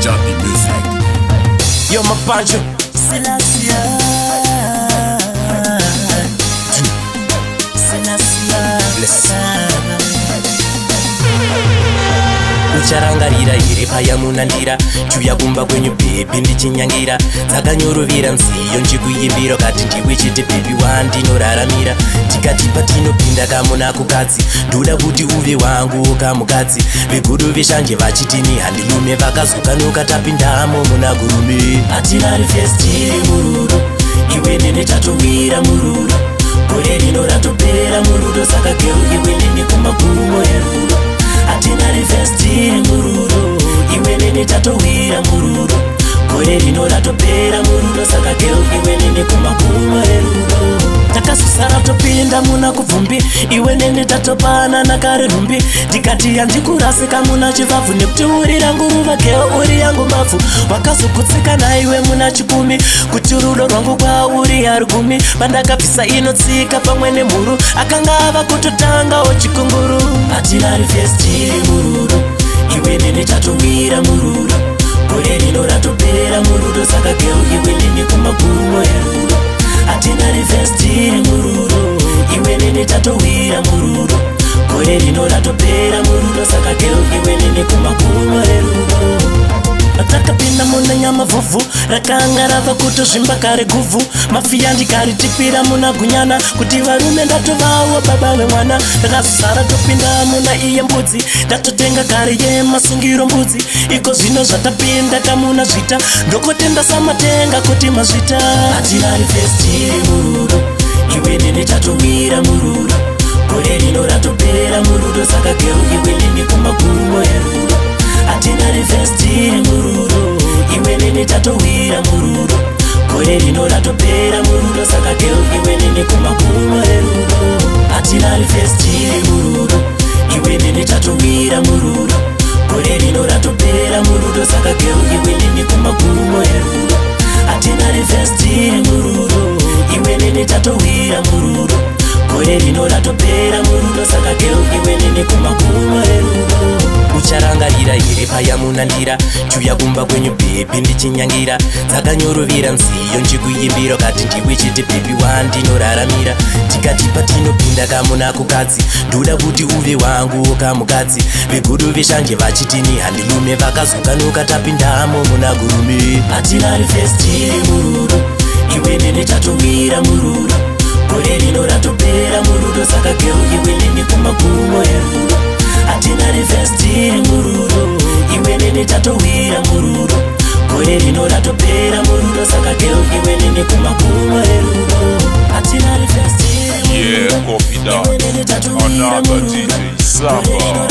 Punjabi music. Yo, Mapancho. Selassie. Selassie. Bless. Ucharangarira here payamunandira chiuya kumba kwenyu baby ndichinyangira dzakanyorovera nziyo nchikuimbira kati ndiwe chete baby wandinoraramira tikati patinopinda kamuna kukadzi ndoda kuti uve wangu kamukadzi vegudo veshanje vachitini handilume vakazokanuka tapindamo muna gurume. Hatina reverse, tiri murudo, iwe nene tatowira murudo, gore rino ratopera murudo, saka girl iwe nene kumagumo erudo. Hatina reverse, tiri murudo, iwe nene tatowira murudo, gore rino ratopera murudo, saka girl iwe nene kumagumo erudo. Takazosara topinda muna kubvumbi, iwe nene tatopana nakare rumbi, ndikati handikurasika muna chivabvu nekuti uri rangu ruva girl uri yangu mavhu. Wakazogutsikana iwe muna chikumi kuti rudo rwangu kwauri harugumi. Pandakabvisa inotsika pamwe nemhuru akanga ava kutotangawo chikunguru. Hatina reverse, tiri murudo, iwe nene tatowira murudo, gore rino ratopera murudo, saka girl iwe nene kumagumo erudo. Hatina reverse, tiri murudo, iwe nene tatowira murudo, gore rino ratopera murudo, saka girl iwe nene kumagumo erudo. Takapinda muna nyamavhuvhu rakanga rava kutozvimba kare guvhu mafiya ndikaritipira muna gunyana kuti varume ndatovawo baba vemwana. Takazosara topinda muna iye mbudzi ndatotenga kare yemasungiro mbudzi iko zvino zvatapinda kamuna zvita ndokotenda samatenga kuti mazvita. Hatina reverse, tiri murudo, iwe nene tatowira murudo, gore rino ratopera murudo, saka girl iwe nene kumagumo erudo. Hatina reverse, tiri murudo, iwe nene tatowira murudo, gore rino ratopera murudo, saka girl iwe nene kumagumo erudo. Hatina reverse, tiri murudo, iwe nene tatowira murudo, gore rino ratopera murudo, saka girl iwe nene kumagumo erudo. Hatina reverse, tiri murudo, iwe nene tatowira murudo, gore rino ratopera murudo, saka girl iwe nene kumagumo erudo. Ucharangarira here payamunandira chiuya kumba kwenyu baby ndichinyangira dzakanyorovera nziyo nchikuimbira kati ndiwe chete baby wandinoraramira tikati patinopinda kamuna kukadzi ndoda kuti uve wangu kamukadzi vegudo veshanje vachitini handilume vakazokanuka tapindamo muna gurume. Hatina reverse, tiri murudo, iwe nene tatowira murudo, gore rino ratopera murudo, saka girl iwe nene kumagumo erudo. Hatina reverse, tiri murudo, iwe nene tatowira murudo, gore rino ratopera murudo, saka girl iwe nene kumagumo erudo. Hatina reverse, tiri Yeah, murudo, copy that. iwe nene tatowira Another murudo, DJ Samba. gore rino